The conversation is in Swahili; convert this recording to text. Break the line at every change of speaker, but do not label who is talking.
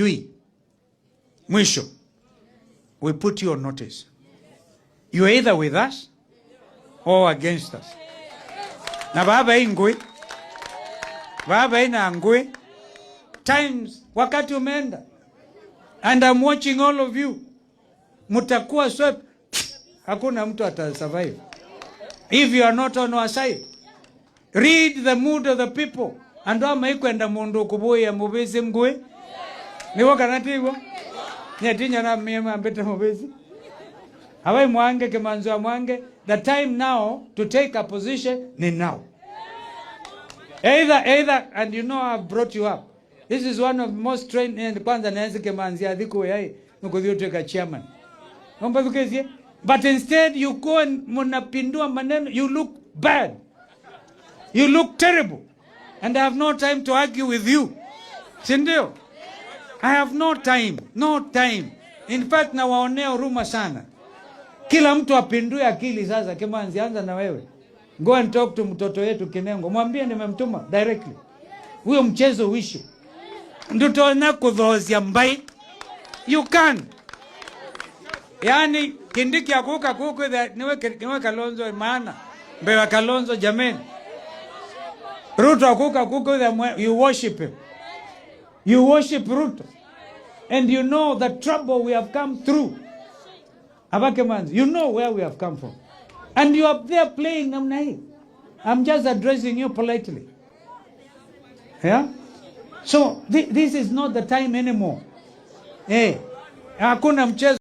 Tui. Mwisho, we put you on notice. You are either with us or against us. Na baba ingwe, baba ina ngwe times wakati umeenda, and I'm watching all of you, mtakuwa swept. Hakuna mtu atasurvive if you are not on our side. Read the mood of the people. Andu amaikwenda mundu kubuya mubisi mgwe niwo kana tiwo nyetinya na mie ambete mubisi awai mwange kimanzo mwange. The time now to take a position ni now. Either, and you know I've brought you up. This is one of the most trained, and kwanza naenzi Kimanzi athiku yai nukuthio tweka chairman. Omba thukezie. But instead you go and munapindua maneno, you look bad. You look terrible. And I have no time to argue with you. Si ndio? I have no time, no time. In fact, nawaonea huruma sana. Kila mtu apindue akili sasa. Kimanzi, anza na wewe. Go and talk to mtoto wetu Kinengo. Mwambie nimemtuma directly. Huyo mchezo uishe. Ndutona kuthozia mbai. You can. Yani Kindiki akuka kuku niwe Kalonzo maana. Mbewa Kalonzo jameni. Ruto akuka kuku, you worship him. You worship Ruto. And you know the trouble we have come through. Abakemanzi, you know where we have come from. And you are there playing namna hii. I'm just addressing you politely. Yeah? So this is not the time anymore. Eh, hakuna mchezo.